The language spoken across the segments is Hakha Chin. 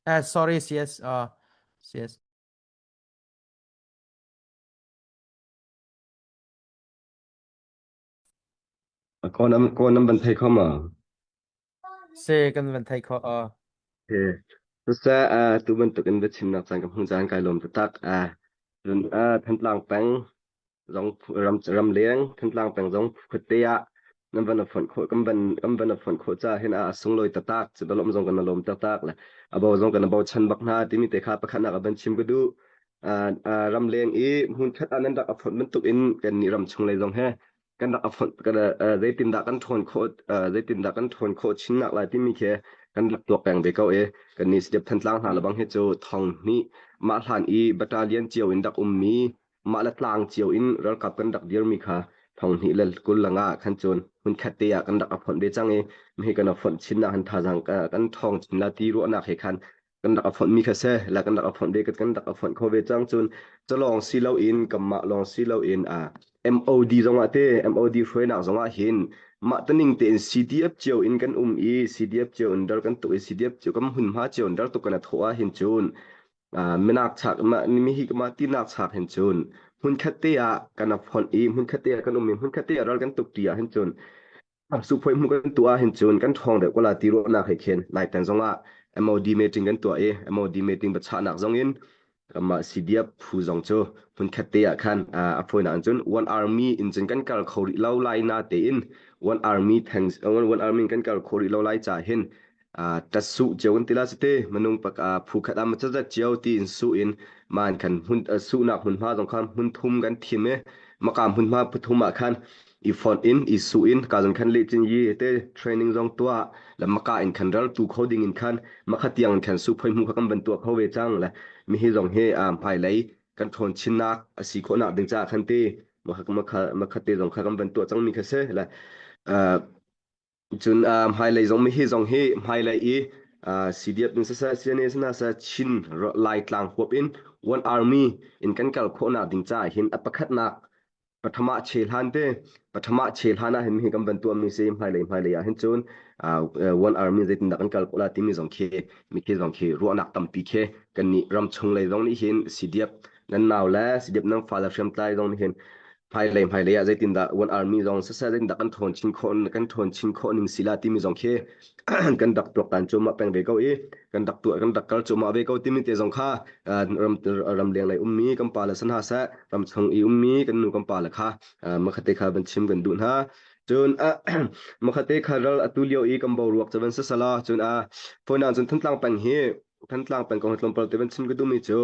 Sorry CS CS. Ko nam van thei kho ma? Se kan van thei kho. Okay. Siseh, tu bantuk in biachimnak caan ka hmuh caan kai lawm taktak. Cun Thantlang peng zong ram ramleng Thantlang peng zong khuate ah nan van a fonh khawh kan van kan van a fonh khawh caah hin a sunglawi taktak. Cu lawm zong kan lawm taktak le a bo zong kan bochan bak hna timi te kha pakhatnak a van chim ka duh. Ramleng i hmunkhat ah nan rak a fonh bantuk in kan nih ram chung lei zong he kan rak a fonh kan zeitindah kan ṭhawn khawh zeitindah kan ṭhawn khawh chinnak lai timi khi kan rak tuak peng ve ko i kan nih Step Thantlang hna lebang hi cu thong hnih mah hlan i battalion cio in rak ummi mah le tlang cio in ralkap kan rak dirmi kha thong hnih le kul langa khan cun hmun khat te ah kan rak a fonh ve cang i hi kan a fonh chin ah han thazang kan ṭhawng chin la ti ruahnak he khan kan rak a fonhmi kha si la kan rak a fonh ve kan rak a fonh kho ve cang cun calawng si loin kanmah lawng si loin a MOD zongah te MOD hruainak zongah hin mah taning tein CDF cio in kan um i CDF cio in dar kan tuk i CDF cio kan hmunhma cio in dar tuk kan a thawh ah hin cun minak chak ma mi hi ma tinak chak hin cun hmunkhat te ah kan a fonh i hmunkhat te ah kan um i hmunkhat te ah ral kan tuk ti ah hin cun Suphoi hmuh kan tuah ahhin cun kan ṭhawng deuh ko la ti ruahnak he khin naitan zongah MOD meeting kan tuah i MOD meeting biachahnak zong in kanmah CDF phu zong cu hmunkhat te ah khan a fawinak in cun One Army in cun kan kal kho rih lo lai na tein One Army theng One Army in kan kal kho rih lo lai ca hin ṭatsuh cio kan ti la si te minung pak phu khat ah macazat cio tiin suh in man khan hmun suhnak hmunhma zong kha hmun thum kan thim i maka hmunhma pathum ah khan i fonh in i suh in ka zong khan lehcin yi te training zong tuah le maka in khan ral tu kho ding in khan makha tiang in khan su phoi hmu kha kan van tuah kho ve cang le mi hi zong hi hmailei kan ṭhawn chinnak a si khawhnak ding caah khan ti makha makha te zong kha kan van tuah cang mi kha si le Cun hmailei zong hi zong hi hmailei i CDF in siseh CNA sina seh Chin Laitlang huap in One Army in kan kal khawhnak ding caah hin a pakhatnak pathama che hlan te pathama che hlan ah hin hi kan van tuahmi si hmailei hmailei ah hin cun One Army zeitindah kan kal khawh la timi zong khi mi khi zong khi ruahnak tampi khi kan nih ram chung lei zong nih hin CDF nan nau le CDF nan fale hriamtlai zong nih hin hmailei hmailei ah zeitindah One Army zong siseh zeitindah kan ṭhawn chin khawh kan ṭhawn chin khawh ning si la timi zong khi kan rak tuaktan cuahmah peng ve ko i kan rak tuah kan rak kal cuahmah ve ko timi te zong kha ram ramleng lei ummi kan pa le san hna seh ram chung i ummi kan nu kan pa le kha makhate kha van chim kan duh hna cun makhate kha ral atu lio i kan boruak cu van sisala cun a phone cun Thantlang peng hi Thantlang peng kong tlawmpal te van chim ka duhmi cu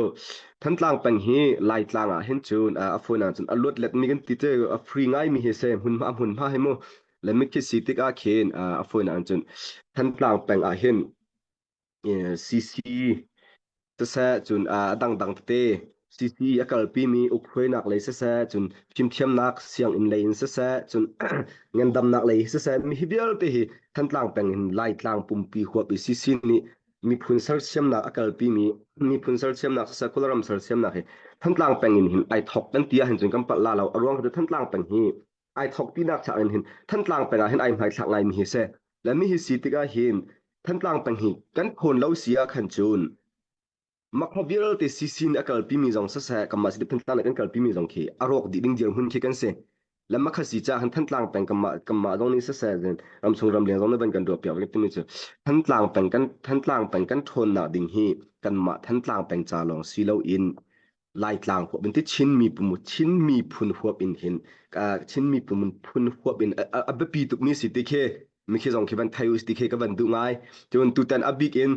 Thantlang peng hi Laitlang ah hin cun a fawi cun a luat letmi kan ti cu a free ngaimi hi si hmunhma hmunhma hi mu le mikhi si tikah khin a fawi cun Thantlang peng ah hin CC siseh cun a dangdang tete CC a kalpimi ukhruainak lei siseh cun fimthiamnak sianginn lei in siseh cun ngandamnak lei siseh mi hi vialte hi Thantlang peng in Laitlang pumpi huap i CC nih miphun sersiamnak a kalpimi miphun sersiamnak siseh kawlram sersiamnak hi Thantlang peng in hin ai thok kan ti ahhin cun kan palh la lo a ruang cu Thantlang peng hi ai thok tinak cha in hin Thantlang peng ah hin ai hmaithlak ngaimi hi si le mi hi si tikah hin Thantlang peng hi kan khawn lo si ah khan cun Makha vialte CC nih a kalpimi zong siseh kanmah si Thantlang nih kan kalpimi zong khi a rawk dih ding dirhmun khi kan si. Le makha si caah han Thantlang peng kanmah kanmah zong nih siseh ramchung ramleng zong nih van kan ruah piak ve timi cu Thantlang peng kan Thantlang peng kan ṭhawnnak ding hi kanmah Thantlang peng ca lawng si loin Laitlang huap in ti Chin miphun Chin miphun huap in hin Chin miphun phun huap in a biapi tukmi si ti khi mikhi zong khi van thei us ti khi ka van duh ngai. Cun tutan a bik in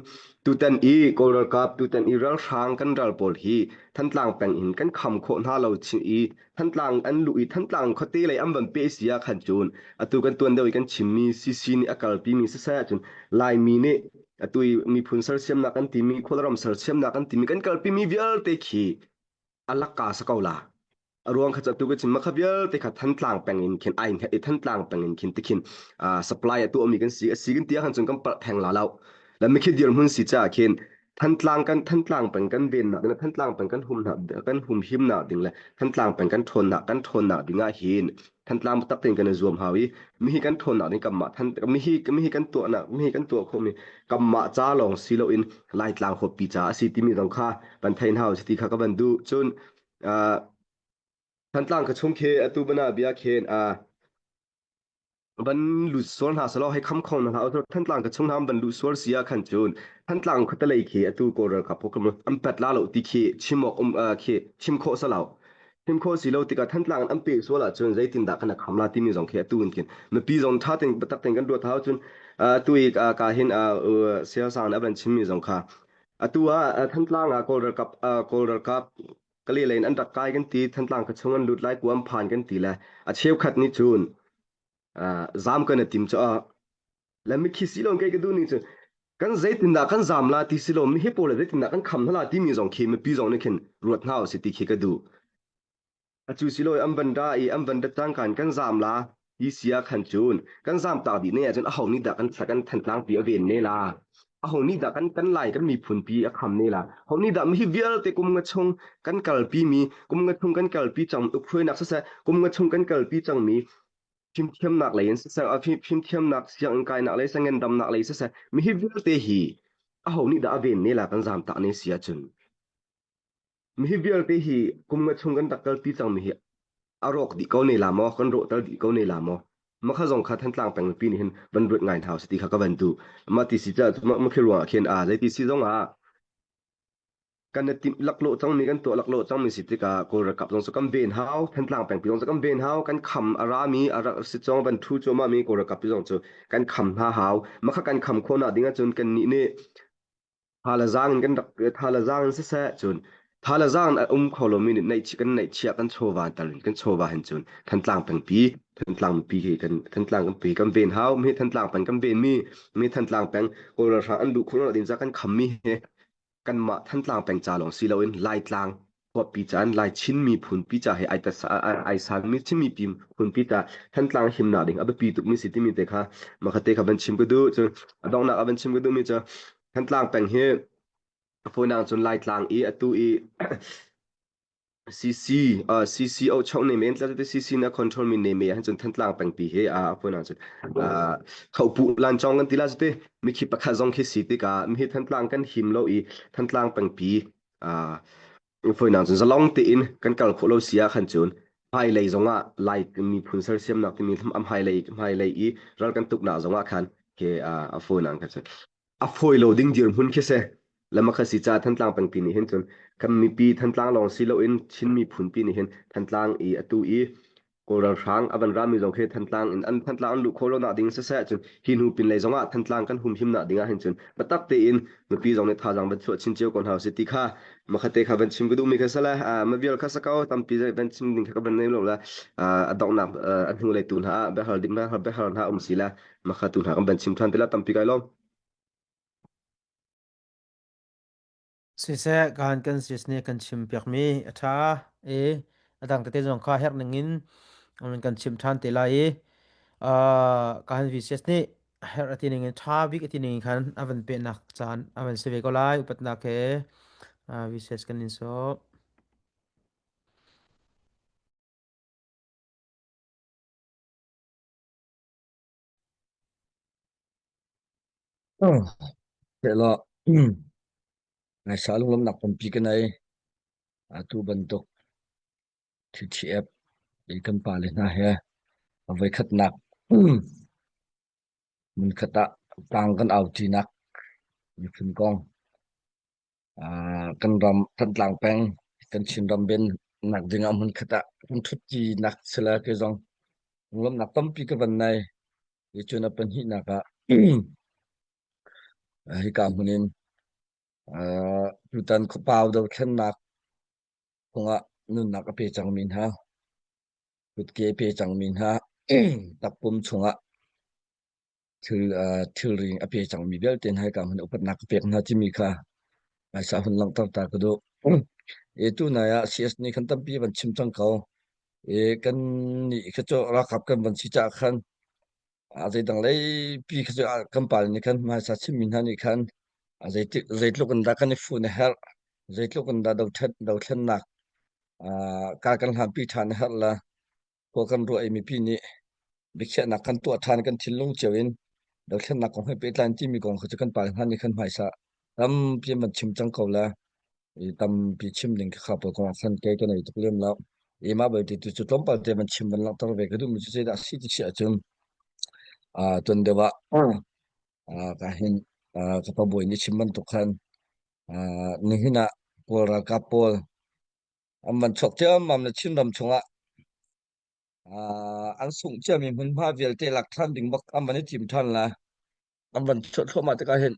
tutan i Kawl ralkap tutan i ralhrang kan ral pawl hi Thantlang peng in kan kham khawh hna lo chin i Thantlang an luh i Thantlang khuate lei an van pe si ah khan cun atu kan tuan deuh i kan chimmi CC nih a kalpimi siseh cun Laimi nih atu i miphun sersiamnak kan timi khualram sersiamnak kan timi kan kalpimi vialte khi a lakka sa ko la. A ruang kha cu tu ka chim kha vialte kha Thantlang peng in khin ai hnget i Thantlang peng in khin tikhin supply a tuahmi kan si a si kan ti ahkhan cun kan palh theng la lo. Le mikhi dirhmun si caah khin. Thantlang kan Thantlang peng kan vennak ding le Thantlang peng kan humnak kan humhimnak ding le Thantlang peng kan ṭhawnnak kan ṭhawnnak ding ah hin Thantlang biatak tein kan i zuam hau i mihi kan ṭhawnnak ding kanmah Than mihi mihi kan tuahnak mihi kan tuah khawhmi kanmah ca lawng si loin Laitlang huappi ca a si timi zong kha van thein hau si ti kha ka van duh. Cun uh, Thantlang ka chung khi atu bana bia khin uh, van lut sual hna selaw hei kham kho hna hlah Thantlang ka chung hna van luh sual si ah khan cun Thantlang khuatelei khi atu Kawl ralkap pawl an pet la lo ti khi chim awk um khi chim khawh si lo chim khawh si lo tikah Thantlang an pe sual ahcun zeitindah kan kham la timi zong khi atu in khin mipi zong tha tein biatak tein kan ruat hau cun atu i ka hin siasang a van chimmi zong kha atu ah Thantlang ah Kawl ralkap Kawl ralkap kali lei in an rak kai kan ti Thantlang ka chung an lut lai kuam phan kan ti le a cheukhat nih cun zam kan i tim cu le mikhi si lo kei ka duh ning cu kan zeitindah kan zam la ti si lo mi hi pawl zeitindah kan kham hna la timi zong khi mipi zong nih khin ruat hna usih ti khi ka duh acu si lo an van ra i an van rat cangkan kan zam la ti si ah khan cun kan zam tak dih ne ahcun aho nih dah kan kan Thantlang pi a ven ne la aho nih dah kan kan lai kan miphun pi a kham ne la ho nih dah mihi vialte kum nga chung kan kalpi mi kum nga chung kan kalpi cang ukhruainak siseh kum nga chung kan kalpi cang mi fimthiamnak lei in siseh fimthiamnak sianginn kainak lei siseh ngandamnak lei siseh mihi vialte hi aho nih dah a ven ne la kan zam tak ne si ahcun mihi vialte hi kum nga chung kan rak kalpi cang mi hi a rawk dih ko ne la maw kan rawhter dih ko ne la maw makha zong kha Thantlang peng mipi nih hin van ruat ngai hna usih ti kha ka van duh mah ti si ca mah khi ruangah khin a zeiti si zong ah kan i timh laklawh cangmi kan tuah laklawh cangmi si tikah Kawl ralkap zong cu kan ven hau Thantlang pengpi zong cu kan ven hau kan kham a rami a rak si cong van thu cuahmah mi Kawl ralkap zong cu kan kham hna hau mah kha kan kham khawhnak ding ahcun kan nih nih tha le zaang in kan rak tha le zaang in siseh cun tha le zaang a um kho lomi nih neih kan neihchiah kan chawva tal in kan chawva hin cun Thantlang pengpi Thantlang mipi hi kan Thantlang kan pi kan ven hau mi Thantlang peng kan ven mi mi Thantlang peng Kawl ralhrang an duh khawh lo ding ca kan kham mi hi kanmah Thantlang peng ca lawng si loin Laitlang khuapi caan Lai Chin miphun pi ca he ai sanmi Chin miphun pi ta Thantlang himnak ding a biapi tukmi si timi te kha makha te kha van chim ka duh cun a donghnak a van chim ka duhmi cu Thantlang peng hi a fawinak cun Laitlang i atu i CC uh, CCO chok ne men tla te CC na control mi ne me han chun Thantlang pengpi he a phun ah chun khopu lan chong kan tila te mi khi pakhat zong khi si tika mi hi Thantlang kan him lo i Thantlang pengpi a foi nang chun zalong te in kan kal kho lo sia khan chun hmai lei zongah lai miphun sersiamnak timi am hmai lei hmai lei i ral kan tuk nak zongah khan ke a foi nang kha chun a fawi lo ding dirhmun khi si. Lamakha si ca Thantlang pengpi nih hin cun kan mipi Thantlang lawng si loin Chin miphun pi nih hin Thantlang i atu i Kawl ralhrang a van rami zong khi Thantlang in an Thantlang an luh khawh lo nak ding siseh cun hi hnu pin lei zongah Thantlang kan humhimnak ding ah hin cun biatak tein mipi zong nih thazaang van chuah chin cio ko hna usih ti kha makhate kha van chim ka duhmi kha sale ma vial kha sa ko tampi van chim ding kha ka van nei lo la a donghnak a hnu lei tu hna ah biahal ding biahal hna um si la makha tu hna kan van chim than te la tampi kai lawm. Siseh kan kan sis nih kan chim piakmi a ṭha i a dang tete zong kha herh ning in kan chim ṭhan te lai i kan VCS nih herh a ti ning in ṭha bik a ti ning in khan a van pehnak caan a van si ve ko lai upatnak he VCS kan in sawm. Sehla ngaisa lunglawmhnak tampi ka nei. Atu bantuk TTF i kan pale hna he a voikhatnak hmunkhat ah tlang kan au ṭinak miphun kong kan ram Thantlang peng kan Chinram ben nak ding ah hmunkhat ah kan ṭhutṭinak sila kei zong lunglawmhnak tampi ka van nei. Cun a pahnihnak ah hika hmun in tutan khuapau dothlennak kongah nunnak a pe cangmi hna, kutke a pe cangmi hna, takpum chungah thil thilri a pe cangmi vialte hna hika hmun upatnak ka pek hna timi kha hmaisa hun langhter ta ka duh. E tu nai ah CS nih khan tampi van chim cang ko. E kan nih kha cu ralkap kan van si caah khan a zeidang lei pi kha cu kan pale nih khan hmaisa chimmi hna nih khan. Zeitik zeitluk in dah kan i fun a herh, zeitluk in dah dothlennak kar kan hlanpi ṭhan a herh le khua kan ruah i mipi nih biakhiahnak kan tuah ṭhan kan thinlung cio in dothlennak kong he pehtlai in timi kong kha cu kan pale hna nih khan hmaisa tampi an van chim cang ko le i tampi chim ding kha pawl kong ah khan kei ka nei tuk lem lo. I mah belte tu cu tlawmpal te van chim van langhter ve ka duhmi cu zeidah a si ti si ahcun tuan deuh ah ka hin ka pa bawi nih chim bantuk khan nihin ah Kawl ralkap pawl an van chuak ciammam le Chinram chungah an sungh ciami hmunhma vialte lak ṭhan ding bak an van i tim ṭhan la. An van chuah thluahmah tikah hin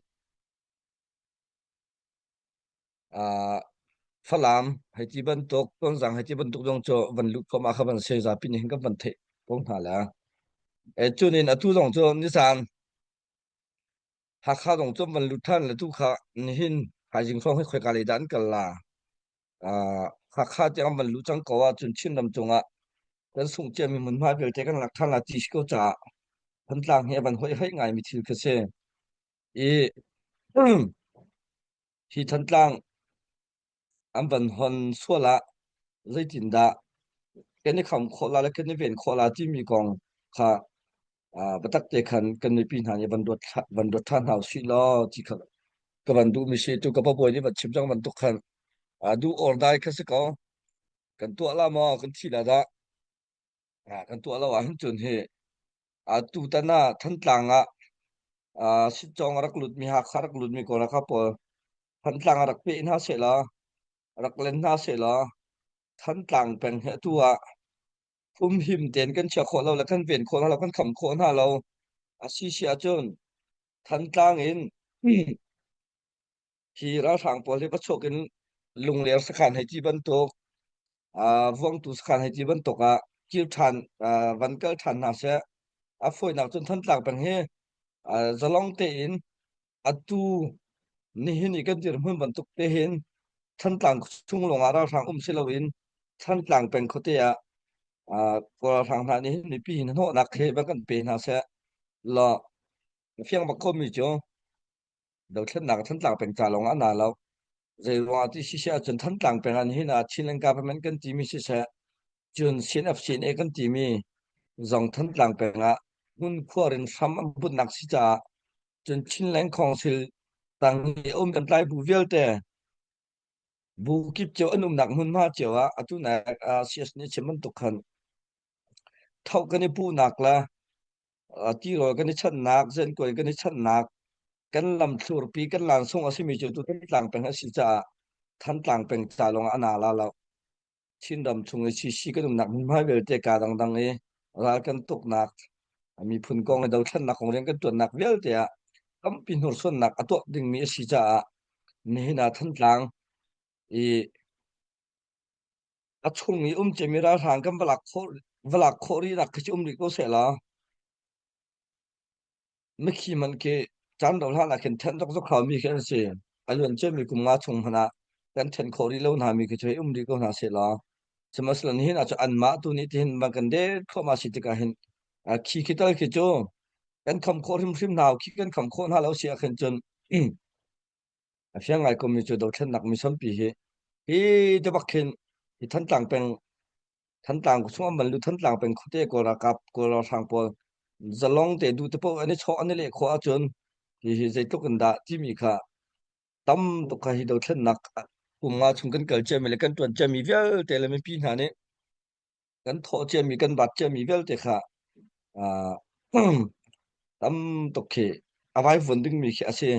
Falam hei ti bantuk, Tonzang hei ti bantuk zong cu van luh thluahmah kha van si zapi nih hin kan van theih ko hna la. E, cunin atu zong cu nizan Hakha zong cu van lut ṭhan le tu kha nihin thaizing hrawng hi khoika lei dah an kal la. Hakha tiang van luh cang ko ahcun Chinram cungah kan sungh ciami hmunhma vialte kan lak ṭhan la ti si ko caah Thantlang hi a van hoihhaih ngaimi thil kha si. I hi Thantlang an van hon sual ah zeitindah kan i kham khawh la le kan i ven khawh la timi kong kha biatak te khan kan mipi hna nih van ruat ṭhan hna usih law ti kha ka van duhmi si. Tu ka pabawi nih van chim cang bantuk khan duh or dai kha si ko. Kan tuah la maw kan thi la dah? Kan tuah lo ahhin cun hi tutan ah Thantlang ah Sitcawng a rak lutmi Hakha rak lutmi Kawl ralkap pawl Thantlang ah rak peh hna sehlaw rak len hna sehlaw Thantlang peng hi atu ah humhim tein kan chia khawh lo le kan ven khawh hna lo kan kham khawh hna lo a si si ahcun Thantlang in hi ralhrang pawl hi va chuak in Lungler sakhan hei ti bantuk Vuangtu sakhan hei ti bantuk ah kir ṭhan van kal ṭhan hna seh. A fawinak cun Thantlang peng hi zalong tein atu nihin i kan dirhmun bantuk te hin Thantlang chung lawngah ralhrang um si loin Thantlang peng khuate ah Kawl ralhrang hna nih hin mipi hin hnawhnak he van kan pe hna seh law fiang bak khomi cu dothlennak Thantlang peng ca lawngah na lo. Zei ruangah ti siseh ahcun Thantlang peng ah nihin ah Chinland government kan timi siseh cun CNF CNA kan timi zong Thantlang peng ah hmun khuar in hram an bunhnak si caah cun Chinland Council tang i a um kan tlai bu vialte bu kip cio an umnak hmunhma cio ah atu nak CS nih chim bantuk khan tho kan i puhnak le tirawl kan i chanhnak zenkuai kan i chanhnak kan lam thlurpi kan lansung a simi cu tu Thantlang peng a si caah Thantlang peng ca lawng ah a na la lo. Chinram chung i CC kan umnak hmunhma vialte ka dangdang i ral kan tuknak miphun kong i dothlennak kong rian kan ṭuannak vialte ah tampi hnursuannak a tuah dingmi a si caah nihin ah Thantlang i a chung i um ciami ralhrang kan va lak khawh rihnak khi cu um rih ko seh law Mithi hmanh khi caan rauh hlan ah khin thenh zokzok haumi khi an si. A luan ciami kum nga chung hmanh ah kan then khawh rih lo hna mi khi cu hei um rih ko hna seh law sihmanhsehlaw nihin ah cun anmah tu nih tihin van kan det thluahmah si tikah hin khi khi tal khi cu kan kham khawh hrimhrim hna khi kan kham khawh hna lo si ah khin cun a fiang ngai komi cu dothlennak mi sampi hi hi te bak khin hi Thantlang peng Thantlang chung an van lut Thantlang peng khuate Kawl ralkap Kawl ralhrang pawl zalong te duh te paoh an i chawh an i leh khawh ahcun hi hi zeitluk in dah timi kha tam tuk kha hi dothlennak kum nga chung kan kal ciami le kan tuan ciami vialte le mipi hna nih kan thawh ciami kan bat ciami vialte kha tam tuk khi a vaivuan dingmi khi a si.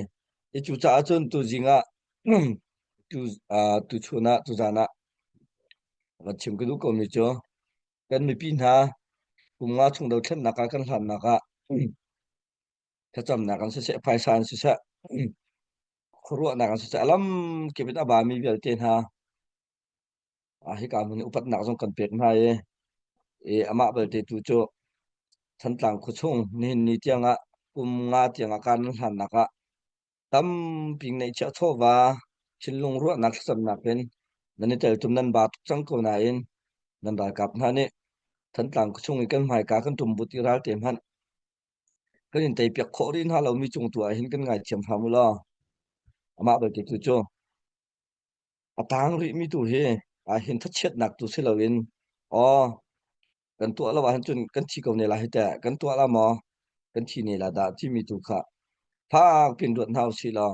I cucaah cun tuzing ah tu tuchun ah tuzan ah van chim ka duh komi cu kan mipi hna kum nga chung dothlennak ah kan hlannak ah thlacamnak an siseh phaisa an siseh khuaruahnak an siseh a lam kip in a bami vialte hna hika hmun i upatnak zong kan pek hna i amah belte tu cu Thantlang khuachung nihin ni tiangah kum nga tiangah kaan nan hlannak ah tampi ngeihchiah chawva thinlung ruahnak thlacamnak in nan i teltum nan ba tuk cang ko nain nan ralkap hna nih Thantlang khuachung i kan hmaika kan ṭumbut i ralte hmanh kan in teipiak khawh rih hna lomi cung tu ah hin kan ngaithiam hram u law. Amah belte tu cu a tang rihmi tu hi ahhin thachiatnak tu si loin aw kan tuah lo ahhin cun kan thi ko ne lai hi teh kan tuah la maw kan thi ne la dah timi tu kha fak pin ruat hna usih law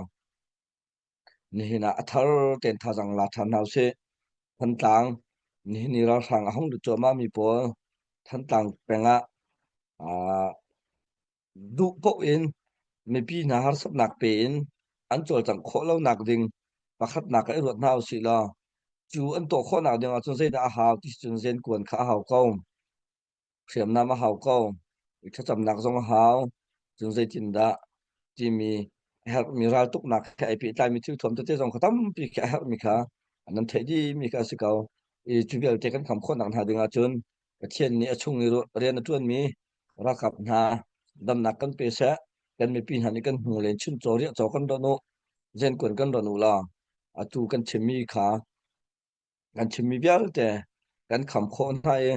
nihin ah a thar tein thazaang la ṭhan hna usih. Thantlang nihin i ralhrang a hung lut cuahmah mi pawl Thantlang peng ah duh paoh in mipi hna harsatnak pe in an cawlcangh khawh lonak ding pakhatnak ah i ruat hna usih law cu an tuah khawhnak ding ahcun zeidah a hau ti cun zenkuan kha a hau ko. Hriamnam a hau ko. I thlacamnak zong a hau. Cun zeitindah timi a herhmi raltuknak he ai pehtlaimi thilthuam tete zong kha tampi khi a herhmi kha nan theih dihmi kha a si ko. I cu vialte kan kham khawhnak hna ding ahcun Pathian nih a chung i rian a ṭuanmi ralkap hna damnak kan pe seh. Kan mipi hna nih kan hnu len chuncaw riahcaw kan rawnh u, zenkuan kan rawnh u law atu kan chimmi kha kan chimmi vialte kan kham khawh hna i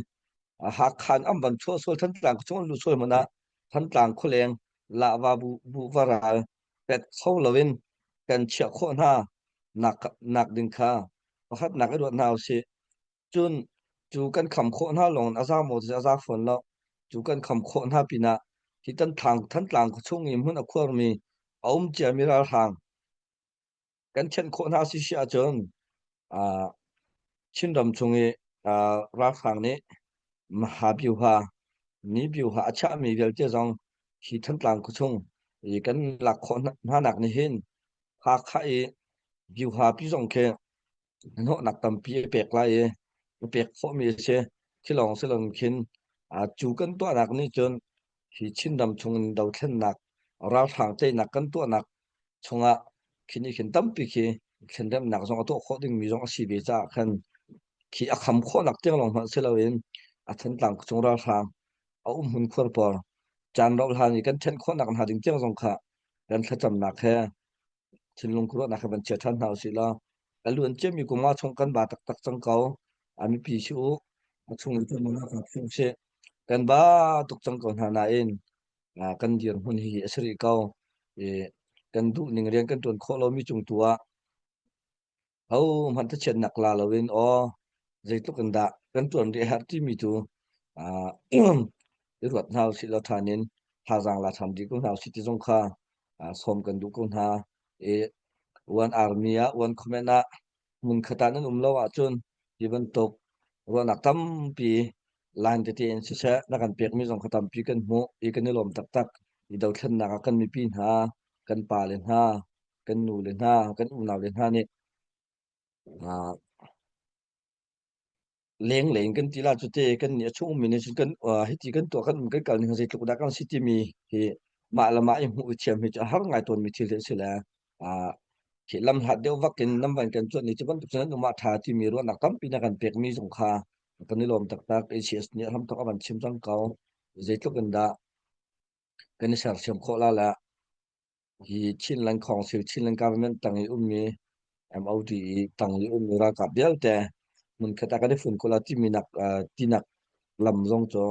Hakha in an van chuah sual Thantlang chung an luh sual hmanh ah Thantlang khualeng Lahva bu bu varal pet kho loin kan chiah khawh hna nak nak ding kha pakhatnak i ruat hna usih. Cun cu kan kham khawh hna lawng in a za maw ti a za fawn lo. Cu kan kham khawh hna pinah hi Thantlang Thantlang khuachung i hmun a khuarmi a um ciami ralhrang kan thianh khawh hna si si ahcun uh, Chinram chung i uh, ralhrang nih Mahabyuha Nibyuha a chiahmi vialte zong hi Thantlang khuachung i kan lak khawh hna nak nih hin Hakha i Byuha pi zong khi hnawhnak tampi a pek lai i a pek khawhmi a si. Khi lawng si loin khin cu kan tuahnak nih cun hi Chinram chung in dothlennak ralhrang teinak kan tuahnak chungah khi nih khin tampi khi thlenremnak zong a tuah khawh dingmi zong a si ve caah khan khi a kham khawhnak tiang lawng hmanh si loin a Thantlang chung ralhrang a um hmun khuar pawl caan rauh hlan i kan thenh khawhnak hna ding tiang zong kha kan thlacamnak he thinlung khuaruahnak he van chia ṭhan hna usih law a luan ciami kum nga chung kan ba taktak cang ko. A mipi si u, a chung in kan ka si. Kan ba tuk cang ko hna nain kan dirhmun hi a si rih ko. I kan duh ning rian kan ṭuan khawh lomi cung tu ah ho hmanh thachiatnak la loin aw zeitluk in dah kan ṭuan rih a herh timi tu i ruat hna usih law ṭhan in thazaang la ṭhan rih ko hna usih ti zong kha sawm kan duh ko hna. I one army ah one command ah hmunkhat ah nan um lo ahcun hi bantuk ruahnak tampi line tete in siseh na kan pekmi zong kha tampi kan hmuh i kan i lawm taktak. I dothlennak ah kan mipi hna, kan pale hna, kan nule hna, kan unau le hna nih lenglei in kan ti la cu te kan nih a chung ummi nih cun kan hiti kan tuah kan um kan kal ning zeitluk dah kan si timi hi mah le mah i hmuh i thiam hi cu a har ngai tawnmi thil hi a si le khi lam hlat deuh vak in nam van kan cuanh ni cu bantuk cun an um ah ṭha timi ruahnak tampi na kan pekmi zong kha kan i lawm taktak. ACS nih a hramthok a van chim cang ko zeitluk in dah kan i sersiam khawh la le Hi Chinland Council, Chinland Government tang i ummi MOD i tang i ummi ralkap vialte hmunkhat ah kan i fun ko la timi nak tinak lam zong cu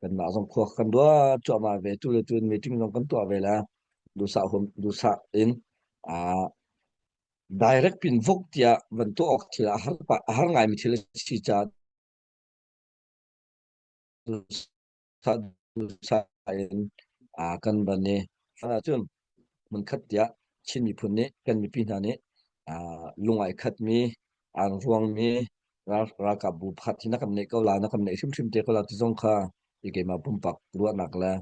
kanmah zong khua kan ruat cuahmah ve. Tu le tu in meeting zong kan tuah ve la duhsah hum duhsah in direct pin vok tiah van tuah awk thil a har a har ngaimi thil a si caah duhsah in kan van i ahcun hmunkhat tiah Chin miphun nih kan mipi hna nih lung ai khatmi aan ruangmi ralkap bu pakhat hi na kan neih ko la na kan neih hrimhrim te ko la ti zong kha i keimah pumpak ruahnak le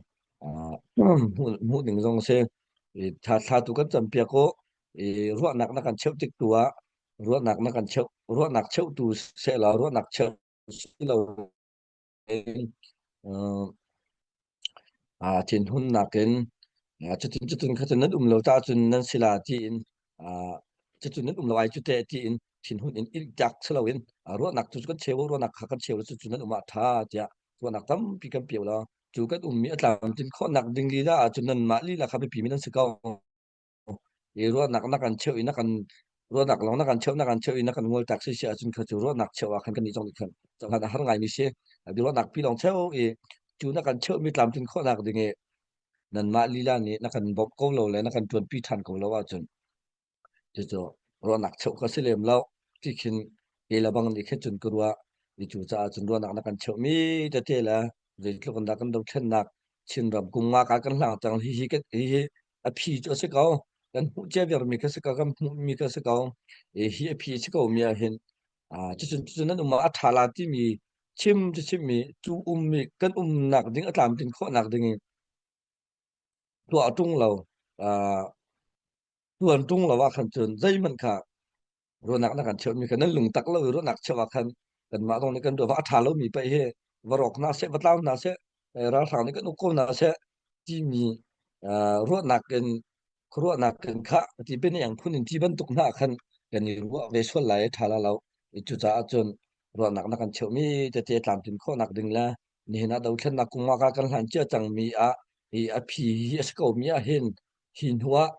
hmuh ning zong a si. I thla tu kan campiak u i ruahnak na kan cheuh tik tu ah ruahnak na kan cheuh ruahnak cheuhtu sehla ruahnak cheuh si lo Thinhunnak in cutin cutin kha cun nan um lo ta cun nan si la tiin cucun nan um lo ai cu teh tiin thinhun in iltak si loin ruahnak cu kan cheu ruahnak kha kan cheu cu nan um ah ṭha tiah ruahnak tampi kan pio la cu kan ummi a tlamtlin khawhnak ding lila ahcun nanmah lila kha biapi mi nan si ko. I ruahnak na kan cheuh i na kan ruahnak lawng na kan cheuh na kan cheuh i na kan ngol tak si si ahcun kha cu ruahnak cheuh ah khan kan nih zong nih khan cohlan a har ngaimi si. Ruahnak pi lawng cheuh i cu na kan cheuhmi tlamtlin khawhnak ding i nanmah lila nih na kan bawmh ko lo le na kan ṭuanpi ṭhan ko lo ahcun. Cucu ruahnak cheuh ka si lem lo. Ti khin kei le bang nih khin cun ka ruah. I cu caah cun ruahnak na kan cheuhmi tete le zeitluk in dah kan dothlennak Chinram kum nga ka kan hlang cang. Hihi kan hihi a phi cu a si ko. Kan hmuh cia viarmi kha si ko. Kan hmuhmi kha si ko. I hi a phi a si ko mi ah hin cucun cucun nan um ah a ṭha la timi chim cu chimmi cu ummi kan umnak ding a tlamtlin khawhnak ding in tuah ṭung lo tuan ṭung lo ah khan cun zeihmanh kha ruahnak na kan cheuhmi kha nan lungtak lo i ruahnak cheuh ah khan kanmah zong nih kan ruah a ṭha lomi paih hi va rawk hna seh va tlau hna seh ralhrang nih kan uk ko hna seh timi ruahnak in khuaruahnak in kha ti ben yang phun in ti bantuk hna khan kan i ruah ve sual lai ṭha la lo. Cucaah cun ruahnak na kan cheuhmi tete tlamtlin khawhnak ding le nihin ah dothlennak kung ah kan hlan cia cangmi ah hi a phi hi a si ko mi ah hin hi hnu ah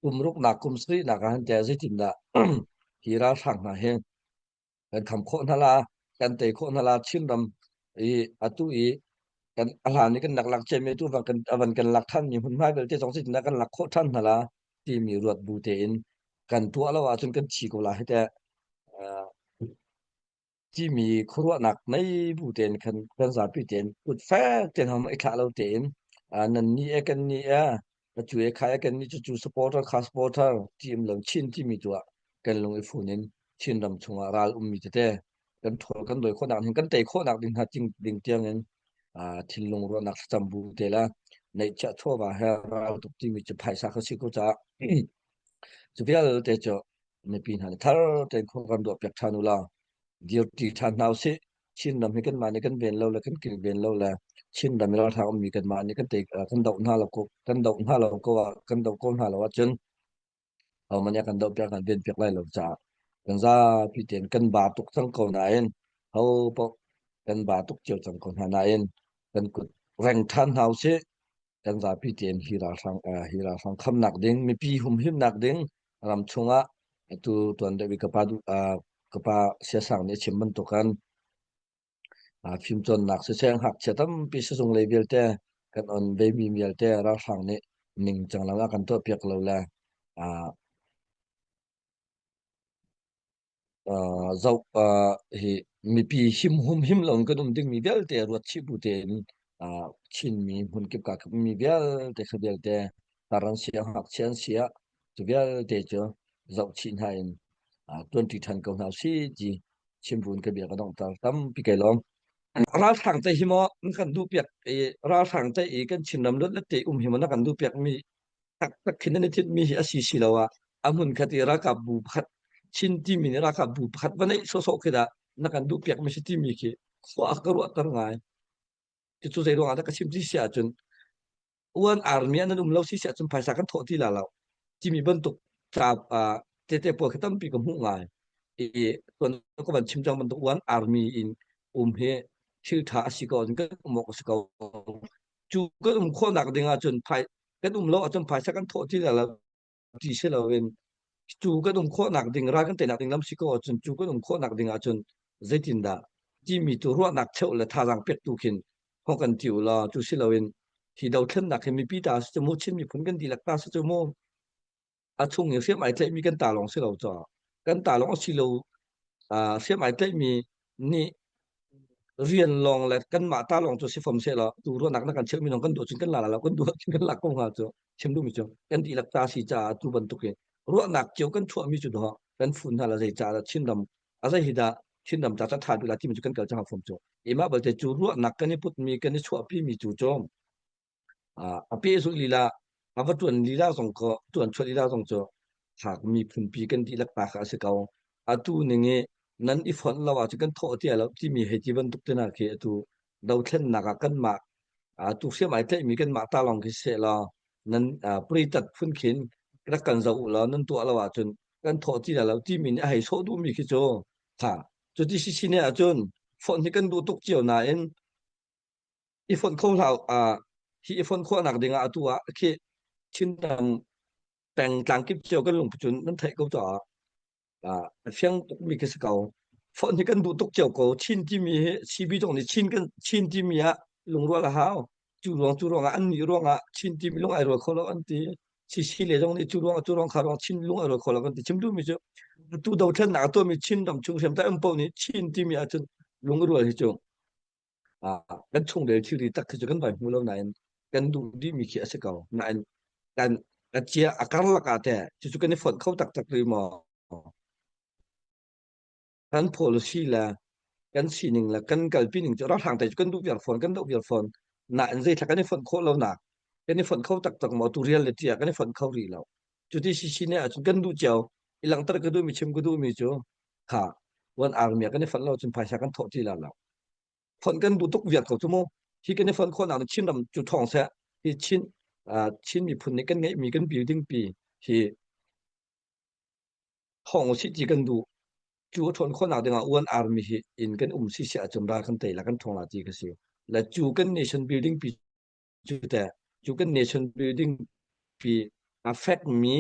kum ruknak kum sarihnak ah hin teh zeitindah hi ralhrang hna hi kan kham khawh hna la kan tei khawh hna la Chinram i atu i kan a hlan i kan rak lak ciami tu van kan avan kan lak than mi hmunhma vialte zong zeitindah kan lak khawh than hna la timi ruat bu tein kan tuah lo ahcun kan thi ko la hi teh. Timi khuaruahnak nei bu tein khan kan zapi tein kut fek tein hom i thlah lo tein nan ni e kan ni e atu e kha e kan ni cu cu supporter kha supporter ti um lo Chin timi tu ah kan lung i fun in Chin ram chungah ral ummi tete kan ṭhawl kan dawi khawhnak ding kan tei khawhnak ding hna ting ding tiang in thinlung ruahnak thlacam bu te la neihchiah chawva he ral tuk timi cu phaisa kha si ko caah cu vialte cu mipi hna nih thar tein khua kan ruah piak ṭhan u law dirṭi ṭhan hna usih. Chinram hi kanmah nih kan ven lo le kan kilven lo le Chinram i ralhrang ummi kanmah nih kan te kan doh hna lo ko kan doh hna lo ko ah kan doh ko hna lo ahcun hohmanh nih a kan doh piak kan ven piak lai lo caah kan zapi tein kan ba tuk cang ko nain ho paoh kan ba tuk cio cang ko hna nain kan kut reng ṭhan hna usih. Kan zapi tein hi ralhrang hi ralhrang khamnak ding mipi humhimnak ding ram chungah atu tuan deuh i ka pa ka pa siasang nih a chim bantukan fimcawnnak siseh ngakchia tampi sizung lei vialte kan on ve mi vialte ralhrang nih ningcang lo ah kan tuahpiak lo le Zoh hi mipi him humhim lo in kan um dingmi vialte ruat chih bu tein Chinmi hmunkip ka mi vialte kha vialte tar an si ah ngakchia an si ah cu vialte cu zoh chih hna in ṭuanṭi ṭhan ko hna usih ti chimrun ka bia ka donghter tampi kai lawm. Ralhrang te hi maw na kan duh piak i ralhrang te i kan Chinram luat le te um hi maw na kan duh piak mi taktak khin an i thitmi hi a si si lo ah a hmun khat i ralkap bu pakhat Chin timi nih ralkap bu pakhat va neih sawhsawh khi dah na kan duh piakmi si timi khi khua a ka ruahter ngai. Cucu zei ruangah dah ka chim ti si ahcun UN army ah nan um lo si si ahcun phaisa kan thawh ti la lo timi bantuk ca tete pawl khi tampi ka hmuh ngai. I tuan ka van chim cang bantuk UN army in um hi thil tha a si ko ahcun kan um awk a si ko. Cu kan um khawhnak ding ahcun phai kan um lo ahcun phaisa kan thawh ti lo ti si loin cu kan um khawhnak ding ral kan teinak ding lam si ko ahcun cu kan um khawhnak ding ahcun zeitindah timi tu ruahnak cheuh le thazaang pek tu khin hong kan ti u law cu si loin hi dothlennak hi mipi ta si cu mu Chin miphun kan dihlak ta si cu mu a chung i hriam ai tlaihmi kan ta lawng si lo caw kan ta lawng a si lo hriam ai tlaihmi nih rian lawng le kanmah ta lawng cu si fom seh law tu ruahnak na kan cheuhmi lawng kan duh cun kan la la lo kan duh cun kan lak ko hnga cu chim duhmi cu kan dihlak ta si caah tu bantuk hi ruahnak cio kan chuahmi cu dawh kan fun hna la zei caah dah Chinram a zei hi dah Chinram ca ca tha duh la timi cu kan kal cang fom cu imah balte cu ruahnak kan i putmi kan i chuahpi mi cu cu A pehzulh lila, a va ṭuan lila zong ko, ṭuan chuah lila zong cu thlak miphunpi kan dihlak ta kha a si ko. Atu ning i nan i fonh lo ahcun kan thawh ti lo timi hei ti bantuk te hna khi atu dothlennak ah kanmah atu hriam ai tlaihmi kanmah ta lawng khi seh law nan pritat phun khin rak kan zoh u law nan tuah lo ahcun kan thawh ti lo timi nih a hei sawh duhmi khi cu tha cuti si si ne ahcun fonh hi kan duh tuk cio nain i fonh kho hlah hi i fonh khawhnak ding ah atu ah khi Chinram peng tlangkip cio kan lungput cun nan theih ko caah a fiang tukmi khi si ko. Fonh hi kan duh tuk cio ko. Chin timi hi CB zong nih Chin kan Chin timi ah lungrual a hau. Cu ruang cu ruangah an nih ruangah Chin timi lung ai rual kho lo an ti. CC le zong nih cu ruang cu ruang kha ruang Chin lung a rual kho lo kan ti. Chim duhmi cu tu dothlennak a tuahmi Chin ram chung hriamtlai um paoh nih Chin timi ahcun lung a rual hi cu kan chungrel thilri tak khi cu kan vai hmu lo nain kan duh dihmi khi a si ko. Nain kan a cia a karlak ah teh cucu kan i fonh kho taktak rih maw? Kan policy le kan sining le kan kalpi ning cu ralhrang te cu kan duh viar fawn kan doh viar fawn nain zeithla kan i fonh khawh lo nak kan i fonh kho taktak maw tu reality ah kan i fonh kho rih lo. Cuti si ne ahcun kan duh cio i langhter ka duhmi chim ka duhmi cu kha one army ah kan i fonh lo cun phaisa kan thawh ti la lo. Fonh kan duh tuk viar ko cu mu. Hi kan i fonh khawhnak nih Chinram cu ṭhawng seh. Hi Chin Chin miphun nih kan ngeihmi kan building pi hi thawng usih ti kan duh. Cu a ṭhawn khawhnak dingah one army hi in kan um si si ahcun ral kan tei la kan ṭhawng la ti ka si. Le cu kan nation building pi cu teh cu kan nation building pi a fekmi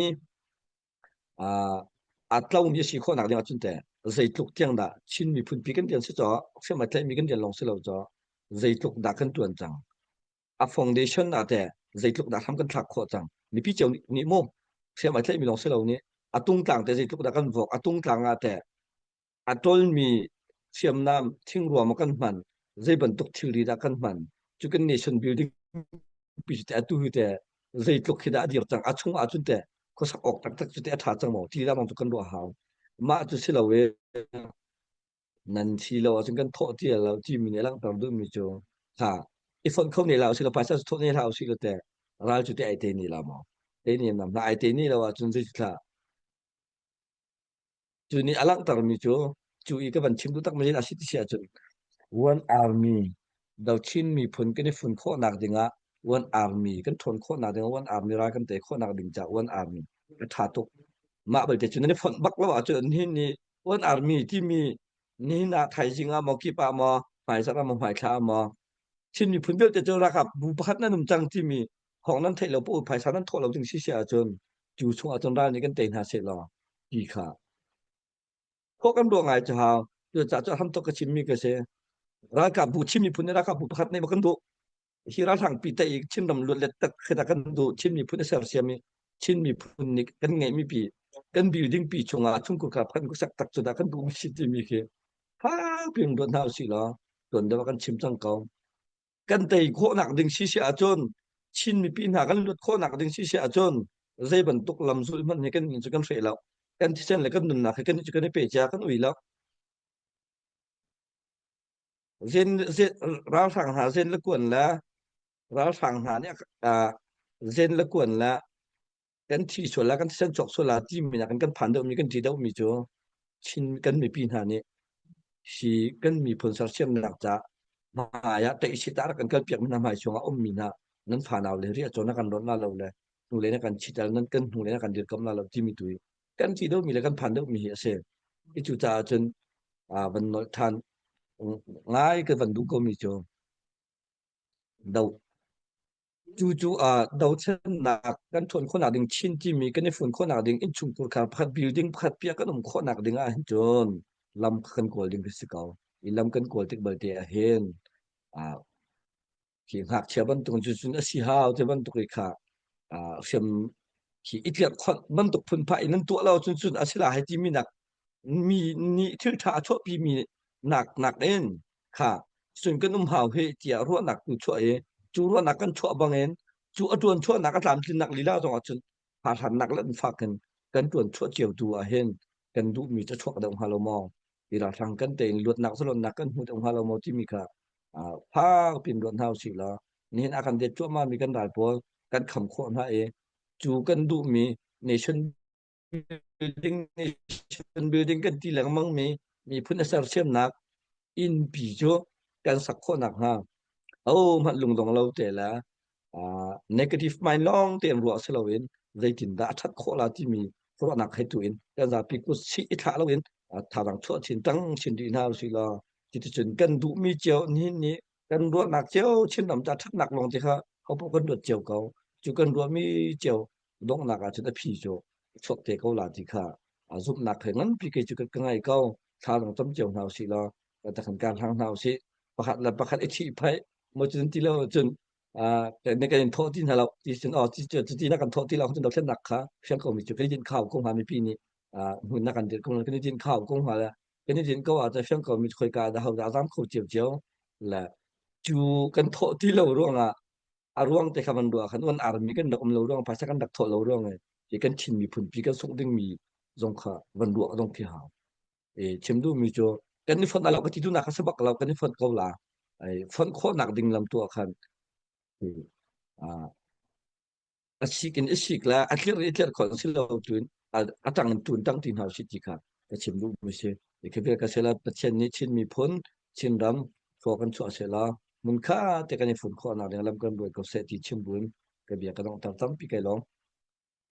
aa tlomi a si khawhnak ding ahcun teh zeitluk tiang dah Chin miphun pi kan rian si caw hriam a tlaihmi kan rian lawng si lo caw zeitluk dah kan tuan cang a foundation ah teh zeitluk dah hram kan thlak khawh cang mipi cio nih mu hriam a tlaihmi lawng si lo nih a tungtlang te zeitluk dah kan vok a tungtlang ah teh A ṭawlmi hriamnam thingrua maw kan hman, zei bantuk thilri dah kan hman, cu kan nation building pi cu teh atu hi teh zeitluk khi dah a dir cang, a chung ahcun teh khuasak awk taktak cu teh a ṭha cang maw ti dah cu kan ruah hau. Mah cu si lo i nan si lo ahcun kan thawh ti lo timi nih a langhter duhmi cu kha i fonh kho ne hlah usih law phaisa cu thawh ne hlah usih law teh ral cu teh ai te ne la maw? Te ne nam hlah ai te ne lo ahcun zeicahtiah Cu nih a langhtermi cu, cu i ka van chim duh takmi a si ti si ahcun One Army do Chin miphun kan i fun khawhnak dingah One Army kan ṭhawn khawhnak dingah One Army ral kan tei khawhnak ding caah One Army a ṭha tuk. Mah belte cu nan i fonh bak lo ahcun nihin ni One Army timi nihin ah thaizing ah maw kip ah maw hmaizarh ah maw hmaithla ah maw Chin miphun vialte cu ralkap bu pakhat nan um cang timi thawng nan theih lo paoh phaisa nan thawh lo ding si si ahcun cu chung ahcun ral nih kan tei hna seh law ti kha khua kan ruah ngai cu hau cucaah cu hram tuk ka chimmi ka si ralkap bu Chin miphun nih ralkap bu pakhat nih ma kan duh hi ralhrang pi te i Chinram luat let tak khi kan duh Chin miphun a sersiam i Chin miphun nih kan ngeihmi pi kan building pi chungah chungkhur kha phan sak tak cu dah kan duh mi si timi khi fak piin ruat hna usih law tuan deuh ah kan chim cang ko kan tei khawhnak ding si si ahcun Chin mipi hna kan lut khawhnak ding si si ahcun zei bantuk lam zulh hmanh hi kan cu kan hreh lo kan thisen le kan nunnak hi kan cu kan i pe cia kan ui lo zen zen ralhrang hna zen le kuan le ralhrang hna nih zen le kuan le kan thi sual la kan thisen chuak sual la timi nak in kan phan deuhmi kan ṭi deuhmi cu Chin kan mipi hna nih hi kan miphun sersiamnak ca hmai ah teihsit ah rak kan kalpiak mi hna hmai chungah ummi hna nan fanau le riah cawn na kan rawnh la lo le hnulei na kan chital nan kan hnulei na kan dirkamh la lo timi tu hi kan ṭi deuhmi le kan phan deuhmi hi a si. I cu caah cun van nolh ṭhan ngai ka van duh komi cu do Cucu dothlennak kan ṭhawn khawhnak ding Chin timi kan i fun khawhnak ding innchungkhar khar pakhat building pakhat piah kan um khawhnak ding ah hin cun lam kan kawl ding khi si ko. I lam kan kawl tik balte ah hin khi ngakchia bantuk cu cun a si hau te bantuk i kha hriam khi i tlerhkhonh bantuk phunphai in nan tuah lo cun cun a si la hei timi nak mi nih thil ṭha a chuahpi mi nak nak in kha cun kan um hau hi tiah ruahnak tu chuah i cu ruahnak kan chuah bangin cu a ṭuan chuahnak a tlamtlinnak lila zongah cun hahlannak le fak in kan ṭuan chuah cio tu ah hin kan duhmi cu chuak deuh hnga lo maw ti ralhrang kan tein luatnak zalonnak kan hmu deuh hnga lo maw timi kha fak pin ruat hna usih law nihin a kan det cuahmah mi kan ral pawl kan kham khawh hna i cu kan duhmi nation building nation building kan ti lengmang mi miphun a sersiamnak innpi cu kan sak khawh nak hnga oh hmanh lungdong lo te la negative mind lawng tein ruah si loin zeitindah a ṭhat khawh la timi ruahnak he tu in kan zapi kut si i thlah loin thazaang chuah chin tang chin rih hna usih law cuticun kan duhmi cio nihin ni kan ruahnak cio Chinram ca ṭhatnak lawng te kha hopoh kan ruat cio ko cu kan ruahmi cio donghnak ah cun a phi cu chuak te ko la ti kha zumhnak he nganpi kei cu ka ngei ko thla zong cam cio hna usih law kan kan hlang hna usih pakhat le pakhat i ṭhihphaih maw cun ti lo cun. Ne kan in thawh ti hna lo ti cun aw ti ti na kan thawh ti lo cun dothlennak kha fiang ko mi cu kan i din khau ko hnga mipi nih hmun na kan dir ko kan i din khau ko hnga le kan i din ko ah fiang ko mi khoi ka da ho da zam kho cio cio le cu kan thawh ti lo ruangah a ruang te kha van ruah khan un army kan rak um lo ruang phaisa kan rak thawh lo ruang i kan Chin miphun pi kan sungh ding mi zong kha van ruah zong khi hau. E chim duh mi cu kan i fonh alo ka ti tu nak kha sabak lo kan i fonh ko la. Ai fonh khawhnak ding lam tu ah khan a sik in a sik la a tlir i tlir khawh si lo tun a tang in tun tang ti hna si ti kha ka chim duh mi si. E khi ka sela Pathian nih Chin miphun Chin ram thlua kan chuah sela mun kha te kan i fun khawh nak ding lam kan buai ko seh ti chim buin ka bia ka dong tar tampi kai lawm.